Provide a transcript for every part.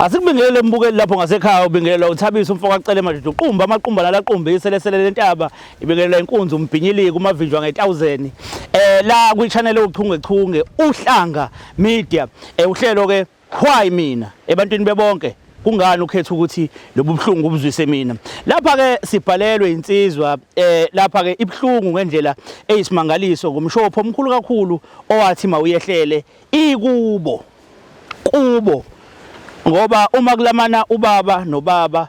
Asikubingelele mbukeli lapho ngasekhaya, ubingelelwa uThabiso umfo kaCele madoda, uqumba amaqumba lalaqumba iselesele lentaba, ibingelelwa inkunzi umbhinyiliki umavinjwa nge1000 la kwi channel ewuchungechunge uHlanga Media, uhlelo ke why mina ebantwini bebonke, kungani ukhetha ukuthi lobu buhlungu ubuzwise mina? Lapha ke sibhalelwe insizwa, lapha ke ibhlungu ngendlela eyisimangaliso ngomshopho omkhulu kakhulu owathi mawuyehlele ikubo kubo, ngoba uma kulamana ubaba nobaba,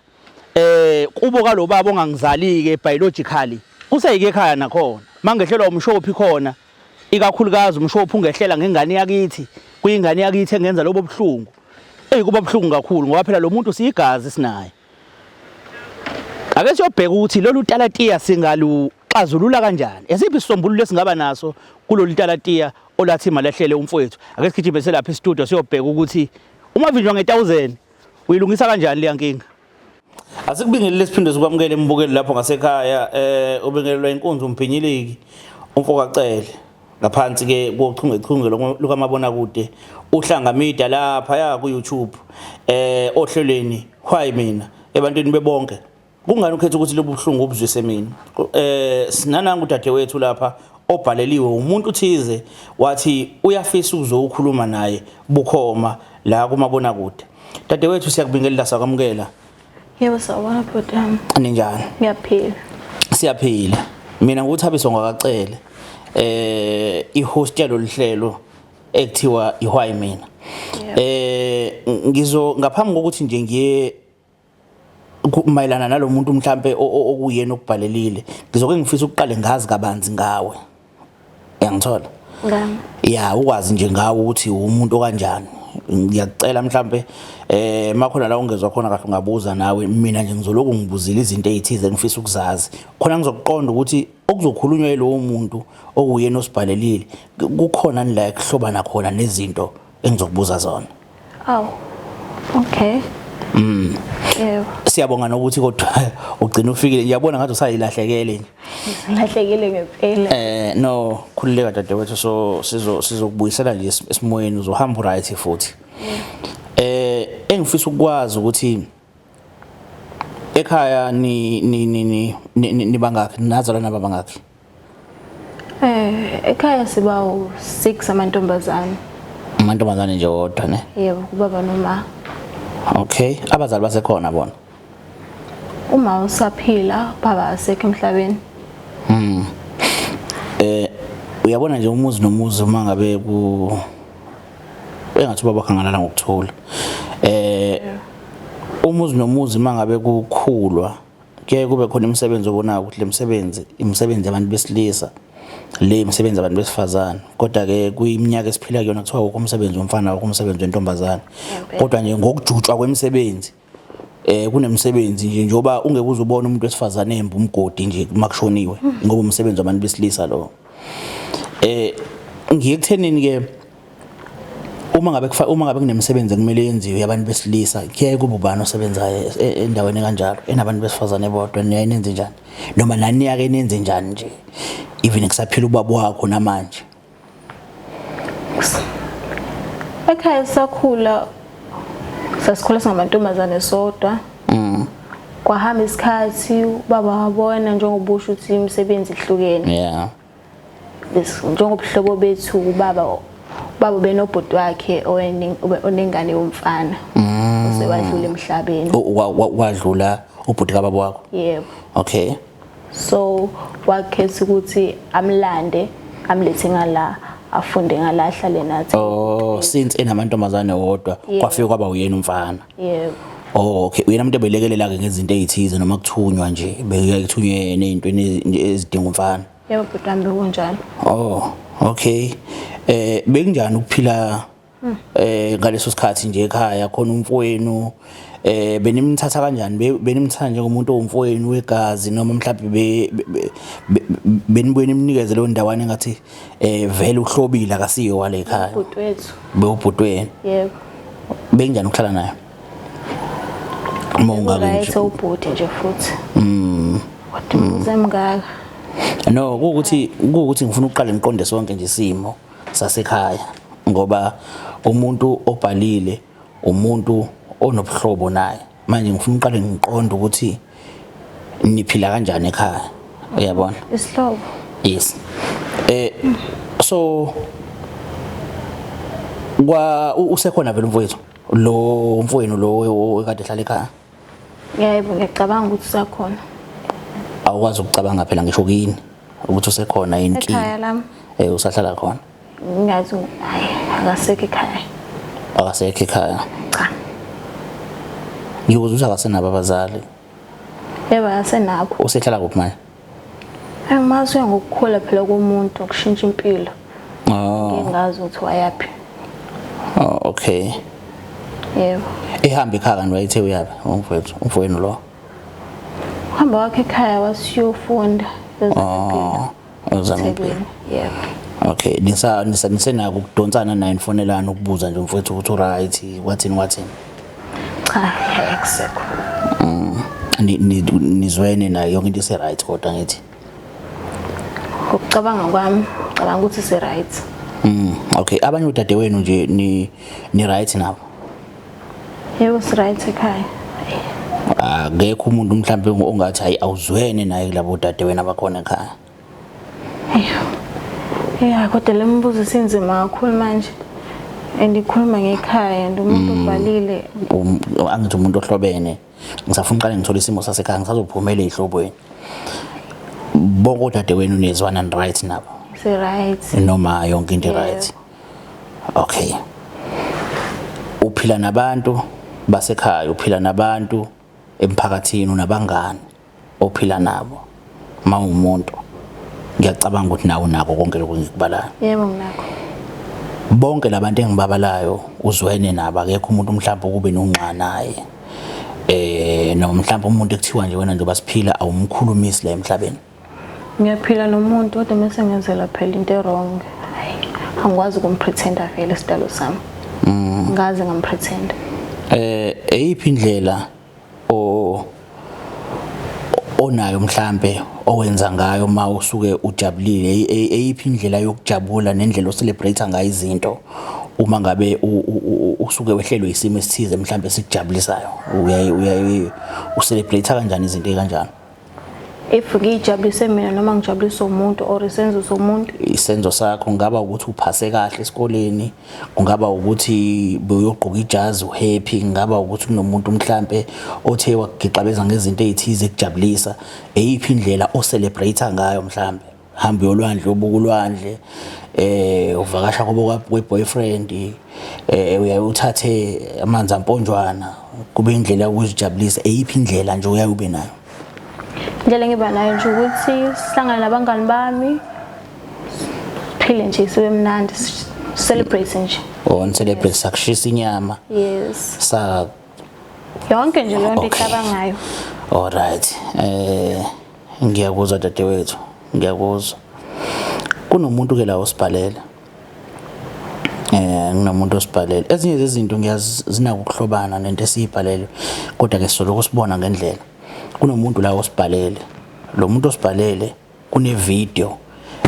kubo kalobaba ongangizali ke biologically, kuseyike ekhaya nakhona mangehlelwa umshophi khona, ikakhulukazi umshophi ungehlela ngengane yakithi, kuyingane yakithi engenza lobo buhlungu. Eyi, kuba buhlungu kakhulu ngoba phela lo muntu siyigazi sinaye. Ake siyobheka ukuthi lolu talatiya singaluxazulula kanjani, esiphi isisombululo esingaba naso kulolu talatiya olathi malehlele umfowethu. Ake sigijime selapha e-studio siyobheka ukuthi umavinjwa nge1000 uyilungisa kanjani leya nkinga. Asikubingelele siphinde sikwamukele embukeli lapho ngasekhaya, ubingelelwa inkunzi umbhinyiliki umfo kaCele ngaphansi ke kochungechunge lukamabonakude uHlanga Media lapha ya ku YouTube, ohlelweni why mina ebantwini bebonke, kungani ukhetha ukuthi lobu buhlungu ubuzwise mina? Sinananga udadewethu lapha obhaleliwe umuntu thize, wathi uyafisa ukuzokhuluma naye bukhoma la kumabonakude. Dadewethu, siyakubingelela, sakwamukela. Yebo, sawubona bhuti wami. Ninjani? Ngiyaphila. Siyaphila. Mina nguThabiso ngwakaCele, i-host yalolu hlelo ekuthiwa i-Why Mina. Ngizo ngaphambi kokuthi nje ngiye mayelana nalomuntu mhlambe okuyena okubhalelile, ngizoke ngifisa ukuqale ngazi kabanzi ngawe, uyangithola? Ngami. Ya, ukwazi nje ngawe ukuthi umuntu okanjani. Ngiyakucela mhlambe makhona la ungezwa khona kahle ungabuza nawe. Mina nje ngizoloku ngibuzile izinto ezithize engifisa ukuzazi khona ngizokuqonda ukuthi okuzokhulunywa yilowo muntu okuyena osibhalelile kukhona la ekuhlobana khona nezinto engizokubuza zona. Aw. Okay. Yebo. Siyabonga nokuthi kodwa ugcina ufikile. Ngiyabona ngathi usayilahlekele nje. Ngilahlekile ngempela. No, khululeka dadewethu, so sizokubuyisela nje esimweni, uzohamba right futhi. Engifisa ukwazi ukuthi ekhaya ni ni ni ni nibangakhi, nazalwa nabangakhi? Ekhaya siba u6 amantombazane. Amantombazane nje wodwa, ne? Yebo, kubaba noma. Okay, abazali basekhona bona? Uma usaphila, baba asekho emhlabeni. Uyabona nje umuzi nomuzi uma ngabe ku engathi ubaba khangalala ngokuthula. Umuzi nomuzi uma ngabe kukhulwa kuye kube khona imisebenzi obonayo ukuthi le misebenzi imisebenzi yabantu besilisa, le imisebenzi yabantu besifazane. Kodwa ke kuyiminyaka esiphila kuyona kuthiwa wonke umsebenzi womfana, wonke umsebenzi wentombazane. Kodwa nje ngokujutshwa kwemisebenzi kunemisebenzi nje njengoba ungeke uze ubone umuntu wesifazane emba umgodi nje makushoniwe, ngoba umsebenzi wabantu besilisa lo. Ngiye kuthenini ke, uma ngabe kunemisebenzi ekumele yenziwe yabantu besilisa, kuyaye kube ubani osebenzayo endaweni kanjalo enabantu besifazane bodwa? Niyaye nenze njani, noma nani niyake nenze njani nje, even kusaphila ubaba wakho namanje? Ekhaya sakhula, sasikhula singamantombazane sodwa. Kwahamba isikhathi, ubaba wabona njengoba usho ukuthi imisebenzi ihlukene. Njengobuhlobo bethu, ubaba benobhuti wakhe onengane yomfana osewadlula emhlabeni. Wadlula ubhuti kababa wakho? Yebo. Okay. So wakhetha ukuthi amlande, amlethe ngala, afunde ngala, ahlale nathi. Oh, since enamantombazane wodwa, kwafika kwaba uyena umfana. Yebo. Oh, okay. Uyena umuntu ebelekelela ke ngezinto ezithize noma kuthunywa nje, bekuye kuthunywe yena ezintweni ezidinga umfana? Yebo bhuti wami, bekunjalo. Oh, okay. Bekunjani ukuphila ngaleso sikhathi nje ekhaya khona umfowenu? Benimthatha kanjani? Benimthatha njengomuntu owumfowenu wegazi, noma mhlawumbe benibuye nimnikeze leyo ndawana engathi vele uhlobile, akasiyo wale ekhaya? Ubhuti wethu. Bewubhuti wenu? Yebo. Bekunjani ukuhlala naye? Uma ungaka Right. nje. Ubhuti nje futhi. Kodwa umuzi emngaka. No, kuwukuthi ngifuna ukuqale ngiqonde sonke nje isimo sasekhaya, ngoba umuntu obhalile umuntu onobuhlobo naye. Manje ngifuna uqale ngiqonde ukuthi niphila kanjani ekhaya, uyabona? Isihlobo. Yes. So kwa usekhona vele umfowethu lo, umfowenu lo ekade ehlala ekhaya? Yebo, ngiyacabanga ukuthi usakhona. Awukwazi ukucabanga phela, ngisho kini ukuthi usekhona yini kini? Ekhaya lami. Usahlala khona? Ngathi hayi, akasekho ekhaya. Akasekho ekhaya? Cha. Ngikuzwa ukuthi akasenabo abazali. Yebo, akasenabo. Usehlala kuphi manje? Angimazi, uya ngokukhula phela komuntu, ukushintsha impilo. Oh. Ngingazi ukuthi wayaphi. Oh, okay. Yebo. Ehamba ekhaya kanti wayethe uyaphi umfowethu, umfowenu lo? Uhamba wakhe ekhaya wasiyofunda ezempilo. Oh, ezempilo. Yebo. Okay, nisa nisa nisenako ukudonsana naye, nifonelana ukubuza nje umfowethu ukuthi uright, wathini wathini? Cha, akusekho. Nizwene naye yonke into ise right kodwa ngithi. Ngokucabanga kwami, ngicabanga ukuthi ise right. Okay, abanye udadewenu nje ni right nabo? Yebo, si right ekhaya. Akekho umuntu mhlambe ongathi hayi awuzwene naye kulabo dadewenu abakhona ekhaya. Yeah, kodwa le mibuzo isinzima kakhulu manje. And ikhuluma ngekhaya and umuntu ubhalile. Angithi umuntu ohlobene. Ngisafuna uqale ngithole isimo sasekhaya, ngisazophumela ezihlobweni. Bonke odadewenu nizwana ni right nabo? Si right. Noma yonke into right. Okay. Uphila nabantu basekhaya, uphila nabantu emphakathini, unabangani ophila nabo. Mawumuntu ngiyacabanga ukuthi nawe unako konke lokhu ngikubalayo. Yebo, nginakho. Bonke labantu engibabalayo uzwene nabo, akekho umuntu mhlawumbe ukube nongqa naye. Noma mhlawumbe umuntu ekuthiwa nje wena njengoba siphila awumkhulumisi la emhlabeni. Ngiyaphila nomuntu kodwa mase ngenzela phela into wrong. Hayi, angikwazi ukumpretenda vele isidalo sami. Ngaze ngampretenda. Eyiphi indlela onayo mhlambe owenza ngayo uma usuke ujabulile? Eyiphi indlela yokujabula nendlela ocelebrate ngayo izinto uma ngabe usuke wehlelwe isimo esithize mhlambe sikujabulisayo? Uyaye ucelebrate kanjani izinto ezikanjalo? If ngijabulise mina noma ngijabulise umuntu or isenzo somuntu? Isenzo sakho kungaba ukuthi uphase kahle esikoleni, kungaba ukuthi uyogqoka ijazi uhappy, kungaba ukuthi kunomuntu mhlambe othe wakugixabeza ngezinto ezithize ekujabulisa. Eyiphi indlela ocelebrate ngayo mhlambe? Hamba uyolwandle, ubuka ulwandle, uvakasha kubo kwe-boyfriend, uyaye uthathe amanzi amponjwana, kube indlela yokuzijabulisa. Eyiphi indlela nje uyaye ube nayo? Indlela engiba nayo nje ukuthi sihlangane nabangani bami, siphile nje, sibe mnandi, celebrate nje. Oh, ni celebrate, sakushisa inyama. Yes. Sa yonke nje leyo nto icabangayo. All right. Ngiyakuzwa dadewethu, ngiyakuzwa. Kunomuntu ke la osibhalela. Kunomuntu osibhalela. Ezinye zezinto ngiyazi zinako ukuhlobana nento esiyibhalele, kodwa ke sizolokhu sibona ngendlela. Kunomuntu la osibhalele. Lo muntu osibhalele kune video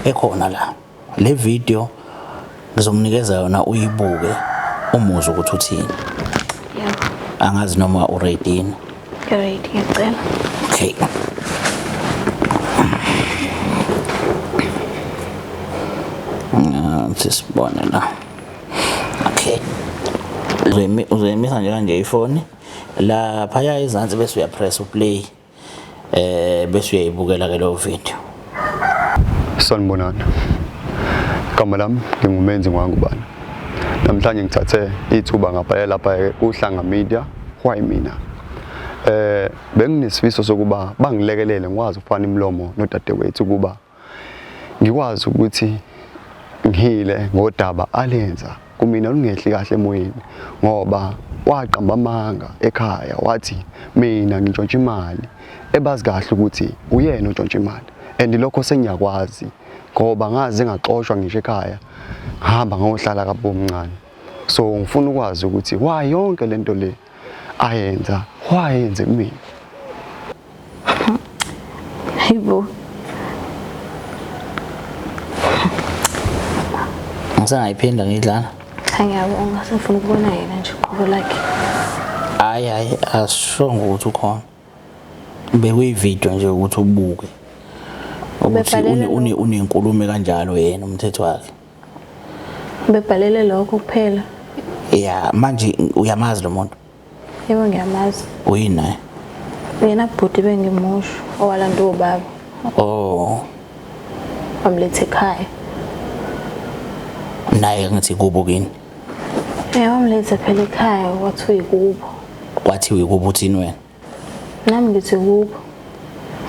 ekhona la. Le video ngizomnikeza yona uyibuke umuzwe ukuthi uthini. Yebo. Angazi noma uready yini. Ready, ngiyacela. Okay. Sisibone la. Okay. Uzoyimisa nje kanje ifoni. Lapha ya izansi bese uyapress uplay. Bese uyayibukela ke leyo video. Sanibonani. Igama lami nginguMenzi Ngwangubane. Namhlanje ngithathe ithuba ngabhalela lapha kuHlanga Media, why mina? Benginesifiso sokuba bangilekelele ngikwazi ukufana imilomo nodadewethu ukuba ngikwazi ukuthi ngihile ngodaba alenza kumina olungehli kahle emoyeni, ngoba waqamba amanga ekhaya wathi mina ngintshontsha imali, ebazi kahle ukuthi uyena ontshontsha imali, and lokho sengiyakwazi ngoba ngaze ngaxoshwa ngisho ekhaya ngihamba ngayohlala kabomncane. So ngifuna ukwazi ukuthi why yonke lento le ayenza, why yenze kumina? Hayibo. Ngisengayiphinda ngidlala. Cha, ngiyabonga, sengifuna ukubona yena nje uqobo lakhe. Hayi hayi asishongo ukuthi ukhona. Bekuyivideo nje ukuthi ubuke. Ukuthi une unenkulumo kanjalo yena umthetho wakhe. Bebhalele lokho kuphela. Yeah, manje uyamazi lo muntu? Yebo ngiyamazi. Uyini naye? Yena bhuti bengimusho owalanda ubaba. Oh. Wamletha ekhaya. Naye ngithi kubo kini. Eh wamletha phela ekhaya wathi uyikubo. Kwathi uyikubo uthini wena? Nami ngithi kubo.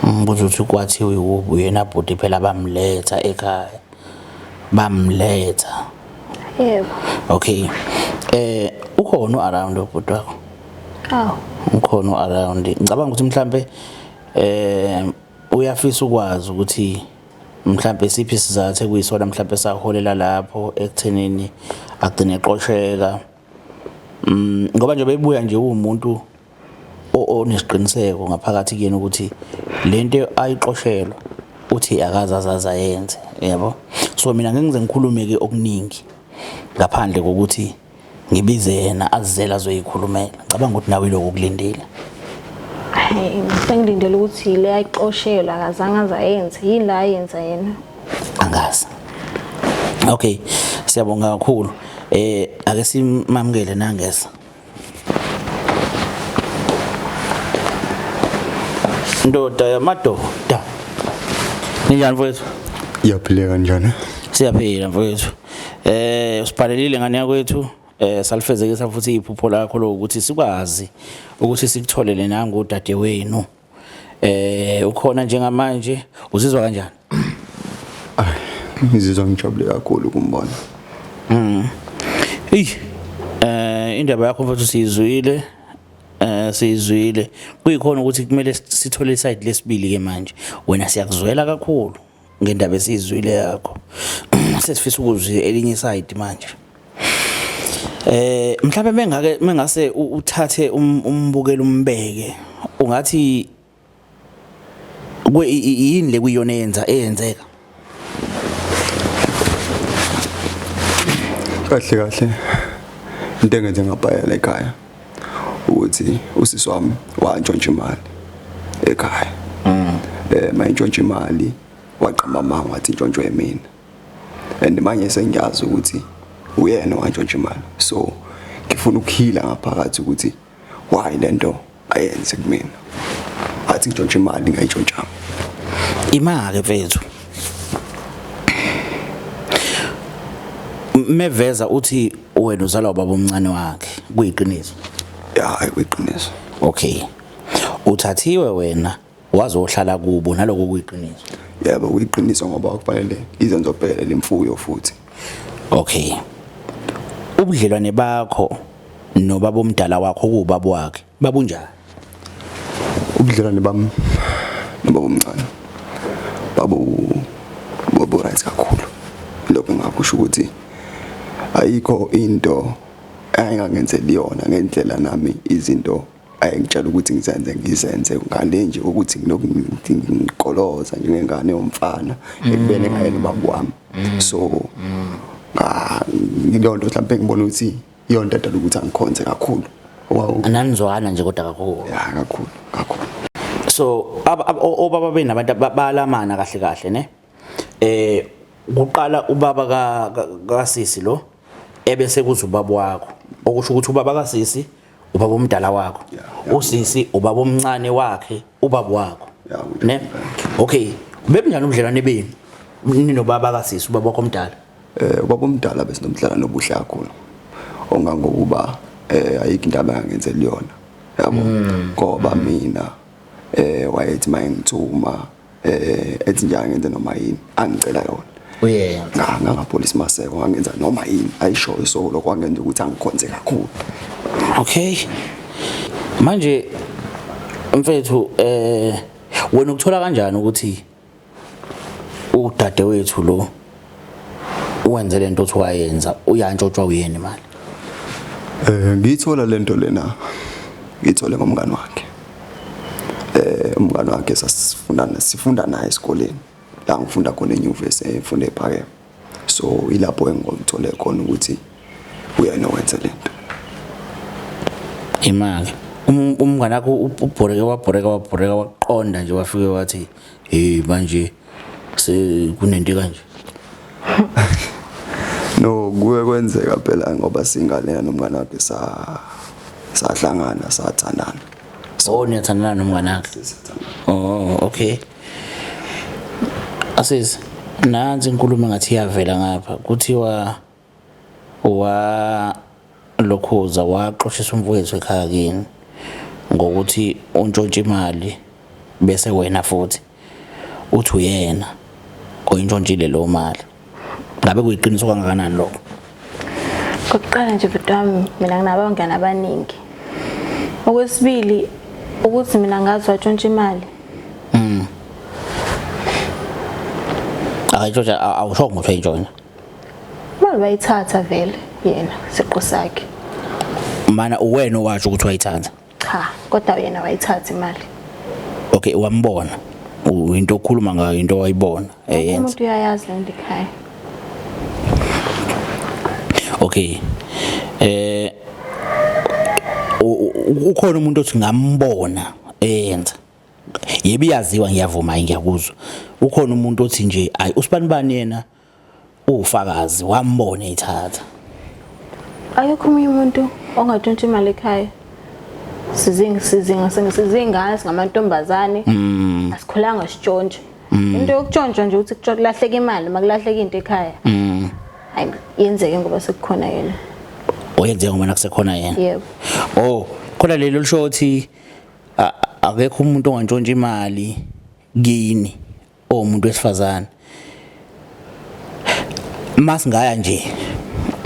Ngibuza ukuthi kwathi uyikubo uyena bhuti phela bamletha ekhaya. Bamletha. Yebo. Okay. Eh ukhona around ubhuti wakho? Aw. Ukhona around. Ngicabanga ukuthi mhlambe eh uyafisa ukwazi ukuthi mhlambe siphi isizathu ekuyisona mhlambe saholela lapho ekuthenini agcine eqosheka. Ngoba nje bebuya nje uwumuntu onesiqiniseko ngaphakathi kuyena ukuthi lento ayixoshelwa uthi akaze azaze ayenze yabo. So mina ngeke ngize ngikhulume ke okuningi ngaphandle kokuthi ngibize yena azizele azoyikhulumela. Ngicabanga ukuthi nawe iloko ukulindile. Hayi, sengilindele ukuthi le ayixoshelwa akazange aze ayenze. Yini la ayenza yena? Angazi. Okay, siyabonga kakhulu. Ake simamukele nangeza. Ndoda yamadoda. Ninjani mfowethu? Iyaphila kanjani? Siyaphila mfowethu. Usibhalelile ngane yakwethu. Salifezekisa futhi iphupho lakho lokuthi sikwazi ukuthi sikutholele nangu udadewenu. Ukhona njengamanje, uzizwa kanjani? Ngizizwa ngijabule kakhulu ukumbona. Ey, indaba yakho mfowethu siyizwile. Siyizwile. Kuyikhona ukuthi kumele sithole iside lesibili ke manje. Wena siyakuzwela kakhulu ngendaba esiyizwile yakho. Sesifisa ukuzwa elinye iside manje. Mhlawumbe mengake mengase uthathe umbukelo umbeke ungathi yini le kuyona eyenza eyenzeka? Kahle kahle into engenze ngabhayela ekhaya ukuthi usisi wami wantshontsha imali ekhaya. Mayintshontsha imali waqamba amanga wathi intshontshwe mina. And manje sengiyazi ukuthi uyena owantshontsha imali. So ngifuna ukuhila ngaphakathi ukuthi why lento ayenze kumina. Athi ngintshontshe imali ngayintshontshanga. Imake mfethu. Meveza uthi wena uzalwa ubaba omncane wakhe, kuyiqiniso? Ya, kuyiqiniso. Okay. Uthathiwe wena wazohlala kubo naloko kuyiqiniso? Yebo, kuyiqiniso ngoba kufanele izenzo bhekele imfuyo futhi. Okay. Ubudlelwane bakho nobaba omdala wakho kuwubaba wakhe babunjani? Ubudlelwane bami nobaba omncane babu right kakhulu. Lokho engakusho ukuthi ayikho into ayengangenzeli yona ngendlela nami izinto ayengitshela ukuthi ngizenze ngizenze ngale nje ukuthi ngilokhu ngigoloza njengengane yomfana ekubeni engayena ubaba wami. So ngilonto mhlawumbe ngibona ukuthi iyona into edala ukuthi angikhonze kakhulu. Nanizwana nje kodwa kakhulu. Ya, kakhulu kakhulu. So obaba benabantu balamana kahle kahle ne. Kuqala ubaba kasisi lo ebese kuza ubaba wakho. Okusho ukuthi ubaba kasisi ubaba omdala wakho. Usisi ubaba omncane wakhe ubaba wakho. Ne? Okay, bebunjani ubudlelwane benu ninobaba kasisi ubaba wakho omdala? Ubaba omdala besinomdlalo nobuhle kakhulu. Ongangokuba ayikho indaba engangenzeli yona. Yabo. Ngoba mina wayethi mayengithuma ethi nje angenze noma yini angicela yona. Uyenza. Ngangapholisi maseko ngangenza noma yini ayishoyo, so lokho kwangenza ukuthi angikhonze kakhulu. Okay. Manje mfethu wena ukuthola kanjani ukuthi udadewethu lo wenze lento othi wayenza uyantshotshwa uyena imali? Ngiyithola lento lena, ngiyithole ngomngani wakhe. Umngani wakhe sasifunda sifunda naye esikoleni la ngifunda khona enyuvesi, ngifunda ephakeme. So ilapho engithole khona ukuthi uyena owenze lento. Imali. Umngane wakho ubhoreke wabhoreka wabhoreka waqonda nje wafike wathi hey manje sekunento kanje. No, kuye kwenzeka phela ngoba singalena nomngane wakhe sahlangana sathandana. So niyathandana nomngane wakhe. Oh, okay. Asisi, nansi inkulumo engathi iyavela ngapha. Kuthiwa wa lokhuza waxoshisa umfowethu ekhaya kini ngokuthi untshontshe imali bese wena futhi uthi uyena oyintshontshile leyo mali. Ngabe kuyiqiniso kangakanani lokho? Kokuqala nje bhuti wami mina nginabangani abaningi. Okwesibili ukuthi mina ngazi watshontsha imali. Akayintshontsha, awusho ukuthi uyintshontsha. Imali wayithatha vele yena siqu sakhe. Mana uwena owasho ukuthi wayithatha. Cha, kodwa yena wayithatha imali. Okay, wambona. Into okhuluma ngayo into wayibona eyenza. Umuntu uyayazi le nto ekhaya. Okay. Ukhona umuntu othi ngambona eyenza. Yebo iyaziwa, ngiyavuma, ngiyakuzwa. Ukhona umuntu othi nje ayi usibanibani yena ufakazi wambona ethatha. Akekho omunye umuntu ongatshontsha imali ekhaya. Sizingane singamantombazane. Asikhulanga sitshontshe. Into yokutshontsha nje ukuthi kulahleka imali, makulahleka into ekhaya. Hayi yenzeke ngoba sekukhona yena. Oyenzeke ngoba nakusekhona yena. Yebo. Oh, khona lelo lisho ukuthi akekho umuntu ongantshontsha imali kini omuntu wesifazane. Masingaya nje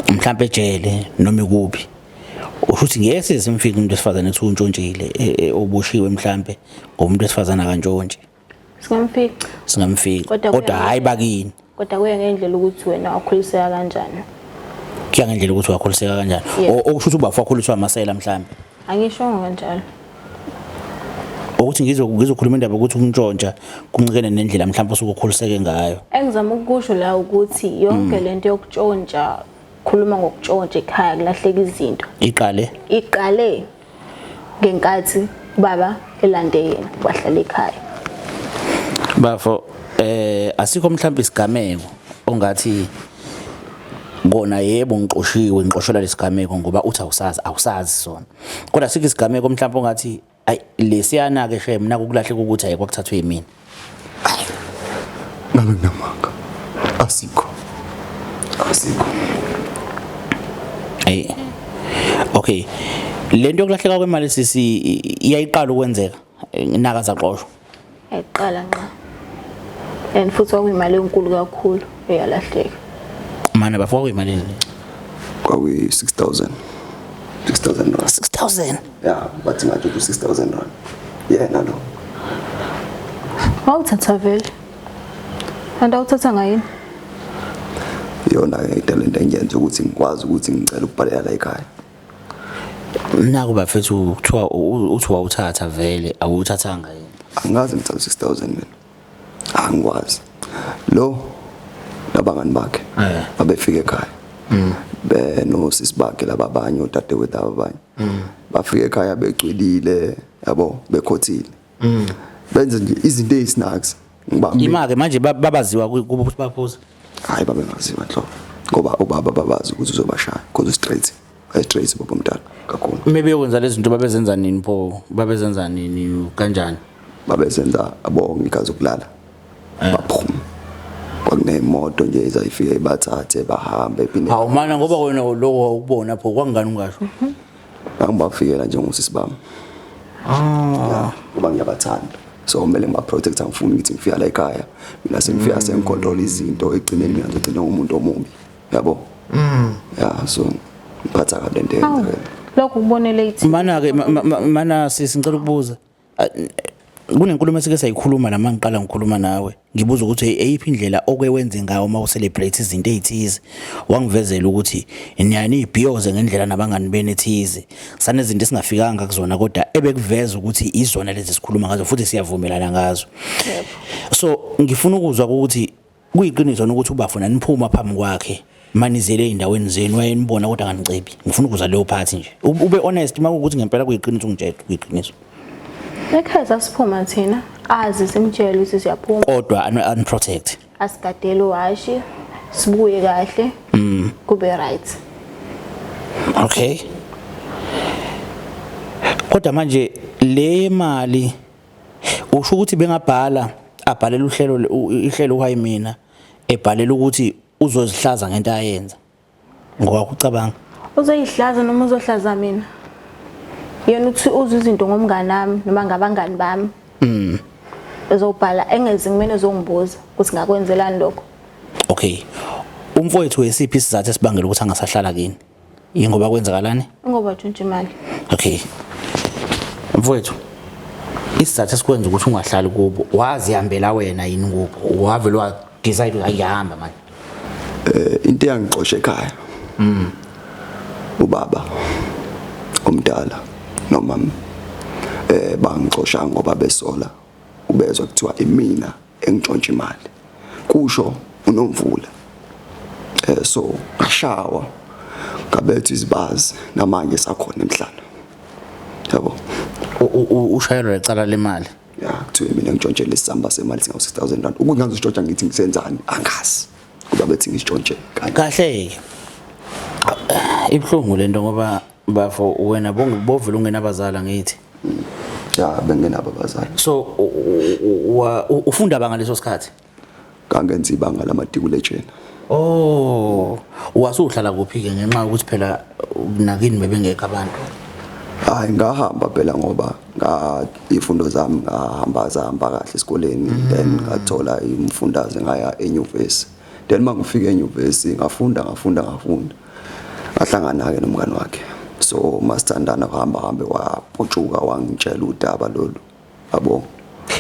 mhlambe ejele noma ikuphi, usho ukuthi ngeke size simfike umuntu wesifazane ethi untshontshile, oboshiwe mhlambe ngomuntu wesifazane akantshontshe. Singamfica. Singamfica. Kodwa hayi bakini. Kodwa kuya ngendlela ukuthi wena wakhuliseka kanjani. Kuya ngendlela ukuthi wakhuliseka kanjani. Okusho ukuthi ubafo wakhuliswa amasela mhlambe. Angishongo kanjalo. Ukuthi ngizokhuluma indaba ukuthi ukuntshontsha kuncikene nendlela mhlawumbe osuke ukhuliseke ngayo. Engizama ukusho la ukuthi yonke lento yokutshontsha, khuluma ngokutshontsha ekhaya kulahleka izinto. Iqale ngenkathi baba elande yena wahlala ekhaya. Bafo, asikho mhlawumbe isigameko ongathi kona yebo ngixoshiwe ngixoshelwa lesigameko ngoba uthi awusazi sona. Kodwa asikho isigameko mhlawumbe ongathi ayi lesiyana ke shem nakukulahleka ukuthi ayi kwakuthathwe yimina. Ngabe nginamanga. Asikho. Asikho. Hey. Okay. Lento yokulahleka kwemali sisi iyayiqala ukwenzeka naka zaxoshwa. Ayiqala nqa. And futhi kwakuyimali enkulu kakhulu eyalahleka. Mana bafo kwakuyimali nini? Kwakuyi 6000. 6000 rand. 6000. Yeah, bathi ngathi 6000 rand. Yena lo. Wawuthatha vele. Kanti awuthatha ngayini? Yona ke italent engiyenza ukuthi ngikwazi ukuthi ngicela ukubhalela la ekhaya. Naku bafethu kuthiwa uthi wawuthatha vele awuthathanga yini? Angazi ngithatha 6000 mina. Angikwazi. Lo nabangani bakhe babefika ekhaya. Benosisi bakhe laba abanye odadewethu abanye. Bafika ekhaya becwilile yabo bekhothile. Benze nje izinto ezisnacks. Ngibambe. Imake manje babaziwa kubo ukuthi baphuza. Hayi babengaziwa nhlobo. Ngoba ubaba babazi ukuthi uzobashaya because straight. Straight baba omdala kakhulu. Maybe yokwenza lezi zinto babezenza nini pho? Babezenza nini kanjani? Babezenza abonke igazi ukulala. Baphuma. Kwakunemoto nje ezayifika ibathathe bahambe phinde. Hawu mana ngoba wena lokho ukubona pho kwangani ungasho? Ngangibafikela nje ngosisi bami. Ah, ngoba ngiyabathanda. So kumele ngiba protect, angifuni ukuthi ngifika la ekhaya. Mina sengifika sengicontrol izinto egcineni mina ngigcina umuntu omubi. Yabo? Yeah, so ngiphatha kabi lento eyenzekile. Lokho kubonele ithi. Mana ke mana sisi ngicela ukubuza. Kunenkulumo esike sayikhuluma la mangiqala ngikhuluma nawe. Ngibuza ukuthi eyiphi indlela oke wenze ngayo uma ucelebrate izinto ezithize. Wangivezela ukuthi niyani ibhiyoze ngendlela nabangani benu ethize. Sanezinto esingafikanga kuzona kodwa ebekuveza ukuthi izona lezi sikhuluma ngazo futhi siyavumelana ngazo. So ngifuna ukuzwa ukuthi kuyiqiniso ukuthi ubafuna niphuma phambi kwakhe. Manizele ey'ndaweni zenu wayenibona kodwa anganicebi. Ngifuna ukuza leyo part nje. Ube honest uma kuwukuthi ngempela kuyiqiniso ungitshele kuyiqiniso. Ekhaya sasiphuma thina azi simtshele ukuthi siyaphuma. Kodwa unprotect. Asigadele uhashi sibuye kahle. Kube right. Okay. Kodwa manje le mali usho ukuthi bengabhala abhalela uhlelo ihlelo uhayi mina ebhalela ukuthi uzozihlaza ngento ayenza ngoba ucabanga uzoyihlaza noma uzohlaza mina yena uthi uzwa izinto ngomngane wami noma ngabangani bami ezobhala engezi kumele ezongibuza ukuthi ngakwenzelani lokho. Okay, umfowethu wesiphi isizathu esibangela ukuthi angasahlala kini? Yingoba kwenzakalani? Ngoba tshontsha imali. Okay, mfowethu, isizathu esikwenza ukuthi ungahlali kubo, wazihambela wena yini kubo? Wavele wa decide ukuthi ayihamba manje? Into eyangixosha ekhaya ubaba omdala nomama bangixosha ngoba besola ubezwa kuthiwa imina engitshontsha imali, kusho uNomvula. So ngashawa ngabetha izibazi, namanje sakhona emhlana, yabo. Ushayelwa lecala lemali? Ya, kuthiwe mina ngitshontshele isamba semali singawu 6000 rand. Ukuthi ngazisitshontsha ngithi ngisenzani angazi, kuba bethi ngisitshontshe kanje. Kahle-ke, ibuhlungu lento ngoba bafo wena bovele ungenabazali angithi? Ya, bengenabo abazali. So ufunda banga leso sikhathi? Kangenza ibanga lamatikuletsheni. Oh, wasuhlala kuphi-ke ngenxa yokuthi phela nakini bebengekho abantu? Hayi, ngahamba phela ngoba nga ifundo zami ngahamba zahamba kahle esikoleni, then ngathola imfundaze ngaya enyuvesi. Then mangifika enyuvesi ngafunda ngafunda ngafunda, ngahlangana-ke nomngani wakhe. So masithandana kuhamba hambe waputshuka wangitshela udaba lolu, yabo.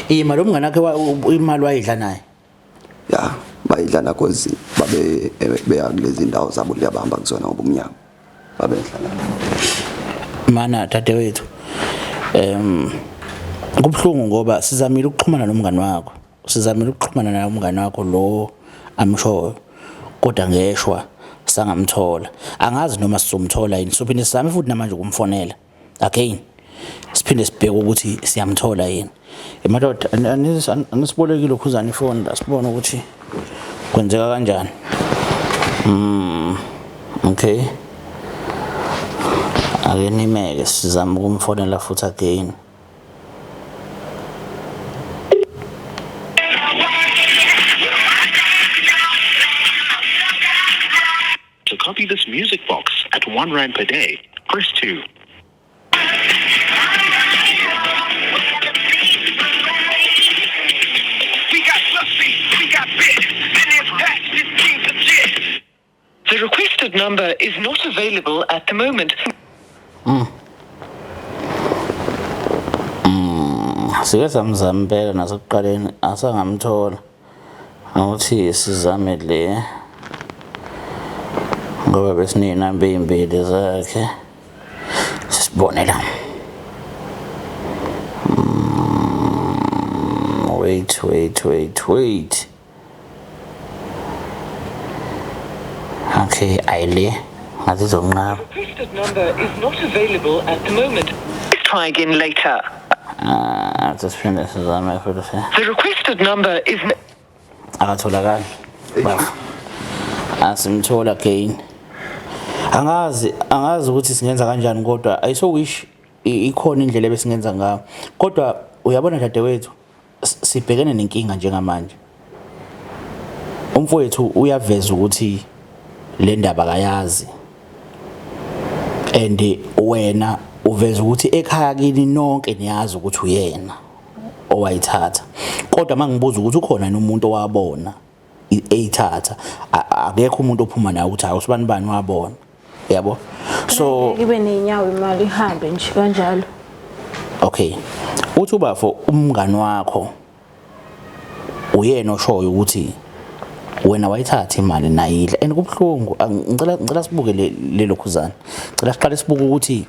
Ima lo mngani wakhe imali wayidla naye? Ya, bayidla na cause babe beya kulezi ndawo zabo liyabahamba kuzona ngoba umnyama babedla. Mana dadewethu, kubuhlungu ngoba sizamile ukuxhumana nomngani wakho, sizamile ukuxhumana naye umngani wakho lo amshoyo, kodwa ngeshwa sangamthola. Angazi noma sizomthola yini, sophinde sizame futhi namanje ukumfonela again, siphinde sibheke ukuthi siyamthola yini. Madoda, anisibolekile ukhuzana ifoni la sibone ukuthi kwenzeka kanjani. Okay, ake nimeke sizame ukumfonela futhi again. To copy this music box at 1 rand per day, press 2. We got Fluffy, we got Bit, then there's Patch, this team's legit. The requested number is not available at the moment. Sike samzama impela nasekuqaleni asangamthola. Awuthi sizame le ngoba besiney'namba ey'mbili zakhe, sisibone la. Wait, wait, wait, wait. Okay, ayile ngathi izonqaba. The requested number is not available at the moment. Try again later. Siphinde sizame futhi. The requested number is akatholakali. Bafo. Asimthola again. Angazi ukuthi singenza kanjani, kodwa I so wish ikhona indlela ebesingenza ngayo. Kodwa uyabona dadewethu, sibhekene nenkinga njengamanje. Umfowethu uyaveza ukuthi le ndaba akayazi. And wena uveza ukuthi ekhaya kini nonke niyazi ukuthi uyena owayithatha. Kodwa mangibuza ukuthi ukhona yini umuntu owabona eyithatha, akekho umuntu ophuma naye ukuthi hawu usibani bani wabona. Yabo? So ibe nenyawo imali ihambe nje kanjalo. Okay. Uthi ubafo umngani wakho uyena oshoyo ukuthi wena wayithatha imali nayidla, and kubuhlungu. Ngicela sibuke lelo khuzana. Ngicela siqale sibuke ukuthi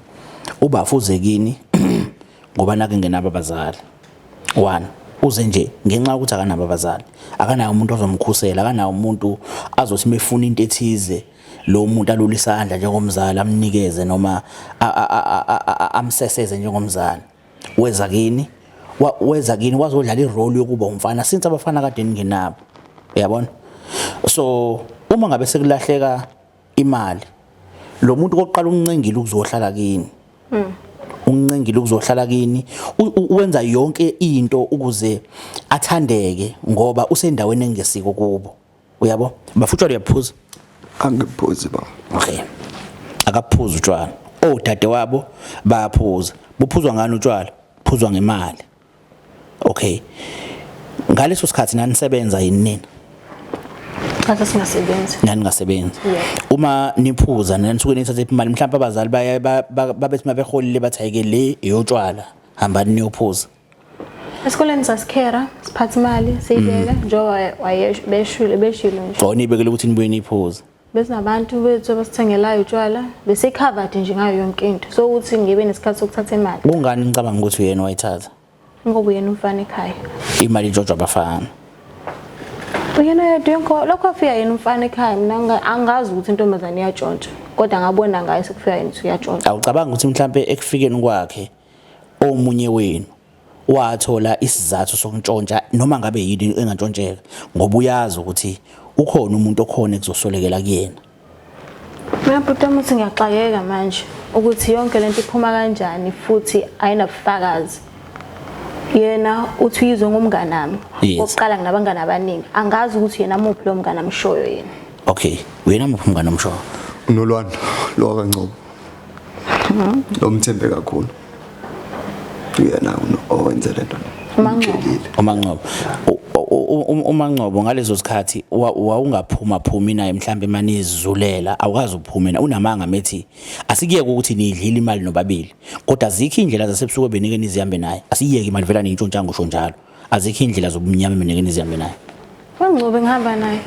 ubafo uze kini ngoba nake ngenabo abazali. 1. Uze nje ngenxa yokuthi akanabo abazali, akanayo umuntu ozomkhusela, akanawo umuntu azothi mefuna into ethize lo muntu alule isandla njengomzali amnikeze noma amseseze njengomzali. Weza kini, weza kini wazodlala irole yokuba umfana since abafana kade ningenabo. Uyabona? So uma ngabe sekulahleka imali, lo muntu kokuqala uncengile ukuzohlala kini. Uncengile ukuzohlala kini, wenza yonke into ukuze athandeke ngoba usendaweni engesiko kubo. Uyabo? Bafo, utshwala uyaphuza? Angiphuzi baba. Okay. Akaphuzi utshwala. Odade wabo bayaphuza. Buphuzwa ngani utshwala? Phuzwa ngemali. Okay. Ngaleso sikhathi nanisebenza yini nina? Cha, sasingasebenzi. Naningasebenzi. Yeah. Uma niphuza nanisuke nithathe imali, mhlawumbe abazali baye babethi mabeholile bathi ayike le eyotshwala, hambani niyophuza. Esikoleni sasikhera, siphatha imali, siyibeka njengoba waye beshilo nje. Oh, nibekele ukuthi nibuye niphuze. Besinabantu bethu abasithengelayo utshwala, bese-covered nje ngayo yonke into. So ukuthi ngibe nesikhathi sokuthatha imali. Kungani ngicabanga ukuthi uyena wayithatha? Ngoba uyena umfana ekhaya. Imali intshontsho abafana. Uyena yedwa yonke lokho afika yena umfana ekhaya, mina angazi ukuthi intombazane iyatshontsha. Kodwa ngabona ngaye sekufika yena ukuthi uyatshontsha. Awucabanga ukuthi mhlambe ekufikeni kwakhe omunye wenu wathola isizathu sokuntshontsha noma ngabe yini engantshontsheka, ngoba uyazi ukuthi ukhona umuntu okhona ekuzosolekela kuyena? Mina bhuti wami uthi ngiyaxakeka manje ukuthi yonke lento iphuma kanjani futhi ayinabufakazi. Yena uthi uyizwe ngomngane wami. Okokuqala nginabangani abaningi. Angazi ukuthi yena muphi lo mngane amshoyo yena. Okay, uyena muphi umngane omshoyo? Unolwando lo kaNgcobo. Lo mthembe kakhulu. Uyena owenze lento. UMangcobo. UMangcobo. UMangcobo ngalezo sikhathi wawungaphuma phumi naye mhlambe manizulela, awukazi uphume na unamanga methi asikuyeke ukuthi nidlile imali nobabili, kodwa azikho indlela zasebusuku benike nizihambe naye. Asiyeke imali vela niyintshontsha ngisho njalo. Azikho indlela zobumnyama benike nizihambe naye. UMangcobo ngihamba naye.